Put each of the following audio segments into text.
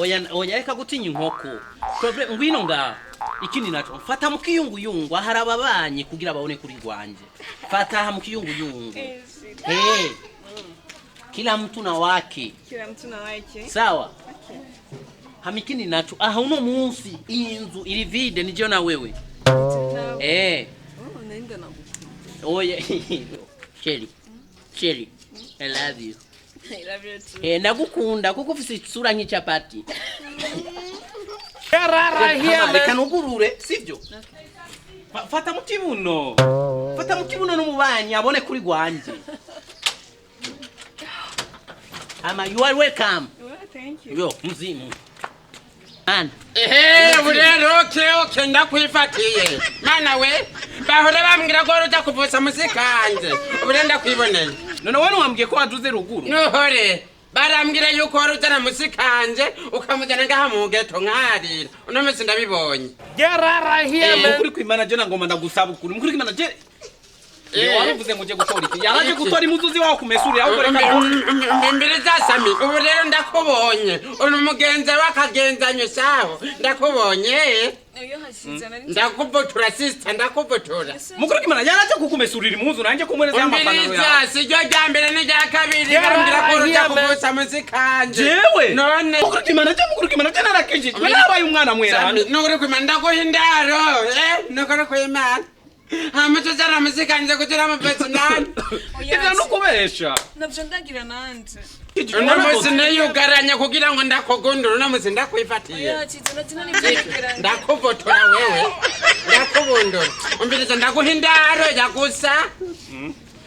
Oya, oya, reka gutinya inkoko. Problem, ngwino ngaho. Ikindi naco, mfata mu kiyunguyungu, hari ababanyi kugira babone kuri rwanje. Fata aha mu kiyunguyungu. Hey. Kila mtu na wake. Kila mtu na wake. Sawa. Hama ikindi naco, aha uno munsi iyi nzu iri vide, ni jewe na wewe. Nawe. Eh. Oh, nenda nagukunda. Oya, chérie, chérie, I love you. I love you too. Eh, ndagukunda kuko ufise isura nk'icapati. Get out of here, Hama, reka man. nugurure, sivyo? Fata mu kibuno, fata mu kibuno n'umubanyi abone kuri rwanje. Hama you are welcome. Well, thank you. Yo mzimu ana. Ehe, ubu rero okay, ndakwifatiye mana we. Bahora bambwira ko wari uja kuvusa musikanje, ubu rero ndakwiboneye. None wowe ntiwambwiye ko waduze ruguru? Nuhore barambwira yuko wari uzana musikanje ukamuzana ngaha mu geto nkarira. Uno munsi ndabibonye. Get out of here, man. Mukuri kwimana, je nangoma ndagusaba ukuri. Mukuri kwimana, je wabivuze ngo uje gutora iki? Yaraje gutora imuzuzi wawe kumesura, ahubwo reka. Imbere za Sami, ubu rero ndakubonye, uri umugenzi w'akagenzanyo saho, ndakubonye. Iyo hashize nari Ndakuvutura sister, ndakuvutura. Mukuri kwimana, yaraje kukumesurira impuzu nanjye kumwereza amapantaro yawe. Umviriza, siryo rya mbere n'irya kabiri bambwira ko uja kuvusa musikanje. Jewe None mukuri kwimana, je mukuri kwimana, je narakijijwe, nabaye umwana mwerana. Sami, nukuri kwimana ndaguha indaro, nukuri kwimana hama tuzana musikanje kugira muvesi nani. Ivyo nukubesha. Navyo ndagira nanje. Uno musi niyugaranye kugira ngo ndakugundure, uno musi ndakwifatiye. Iyo hashize navyo nari. Ndakuvutura wewe, ndakubundura. Umviriza, ndaguha indaro yagusa,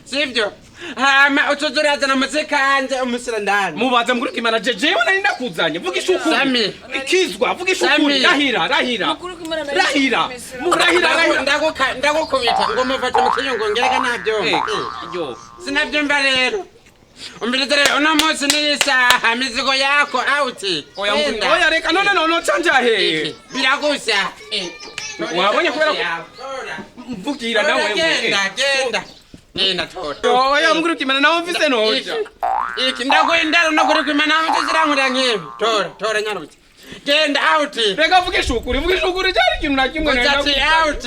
sivyo? Hama utuza urazana musikanje umusira ndani. Mubaze mukuri kwimana, je jewe nari ndakuzanye, vugisha ukuri. Sami. Ikizwa, vugisha ukuri. Sami. Rahira, rahira. Mukuru kwimana nari. Rahira, rahira, rahira. Ndagukubita ngo mufate mu kiyungu ngereka nabyumva. Yo. Sinabyumva rero. Umviriza rero, uno munsi n'iyi saha mizigo yako out. Oya mukuri, oya, reka. None none canja he? Biragusa. Wabonye kubera mvugira nawe. Genda, genda, genda, tora. Oya mukuri kwimana, nawe mfise noja. Iki ndaguha indaro, nukuri kwimana mutuzirankurira nk'ibi. Tora, tora, nyarutse, genda out. Reka, vugisha ukuri, vugisha ukuri, cyari ikintu na kimwe nari Uzati nakuzanye. out.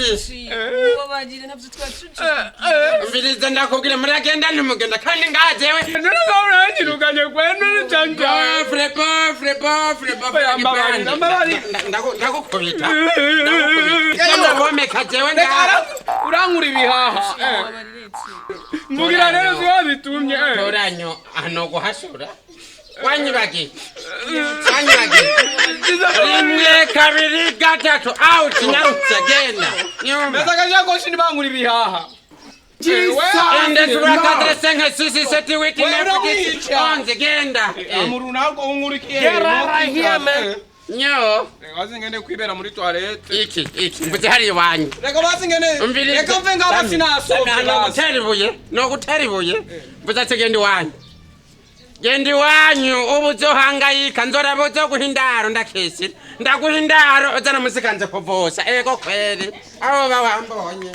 Mubabagire, navyo twacuje. Umviriza, ndakubwira, muragenda ntimugenda kandi ngajewe. None nawe uranyirukanye kwe, none canja? Bofre, bofre, bofre, bofre. Oya, mbabarira, mbabarira. Ndagukubita, ndagukubita, ndabomeka jewe Reka. ngaha. Urankura ibihaha. Mubabarire iki? Mvugira rero, si wabitumye. Toranyo ano guhashura, wanyibagiye, wanyibagiye. Rimwe, kabiri, gatatu, out, nyarutse, genda nyumva. Mbese akashakoshi ntibankura ibihaha. Un, deux, trois, quatre, cinq, six, sept, huit, Wewe neuf, dix, urawica. onze, genda. Amuru ntabwo unkurikiye. Get out of here, man. Nyo. Reka basi ngende kwibera muri toilette. Iki mvuze hari iwanyu. Reka basi ngende. Umviriza. Reka mve ngaho, sinasohoke Sami, basi. nogutera ibuye, nogutera ibuye. Mvuze ati genda iwanyu, genda iwanyu. Ubu uzohangayika, nzoraba uzoguha indaro, ndakisira ndaguha indaro uzana musikanze kuvusa. Ego kweri, abo bawambonye.